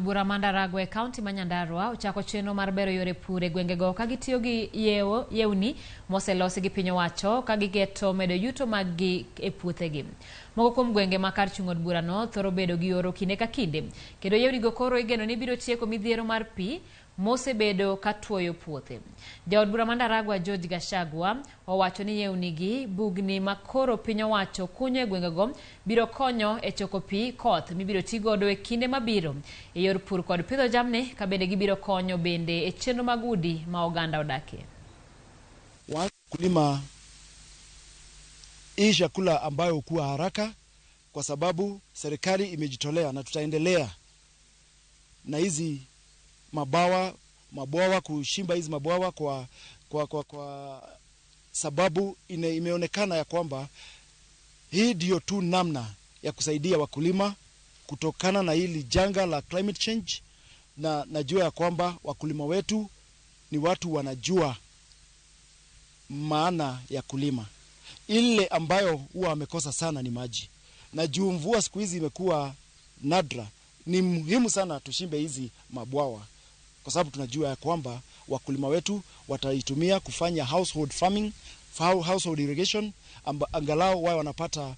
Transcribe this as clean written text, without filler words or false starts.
bura ma Ndaragwa e kaunti ma Nyandarua ochako chenro mar bero yore pur e gwengego ka gitiyo gi yewo yewni moselosi gi piny owacho ka gigeto medo yuto maggi e puothegi. Moko kuom gwenge ma kar chung' od burano thoro bedo gi oro kinde ka kinde kendo yewnigo koro igeno ni biro tieko midhiero mar pi mosebedo ka tuoyo puothe. Jaod bura ma Ndaragwa George Gachagua owacho ni yewnigi bugni ma koro piny owacho kunyo e gwengego biro konyo e choko pi koth mibiro ti godo e kinde mabiro e yor pur kod pidho jamni ka bende gibiro konyo bende e chenro mag udi ma oganda odakie. Waanze kulima hii chakula ambayo hukua haraka, kwa sababu serikali imejitolea na tutaendelea na hizi mabawa mabwawa kushimba hizi mabwawa kwa sababu imeonekana ya kwamba hii ndiyo tu namna ya kusaidia wakulima kutokana na hili janga la climate change, na najua ya kwamba wakulima wetu ni watu wanajua maana ya kulima. Ile ambayo huwa wamekosa sana ni maji, na juu mvua siku hizi imekuwa nadra, ni muhimu sana tushimbe hizi mabwawa, kwa sababu tunajua ya kwamba wakulima wetu wataitumia kufanya household farming, household irrigation, angalau wao wanapata.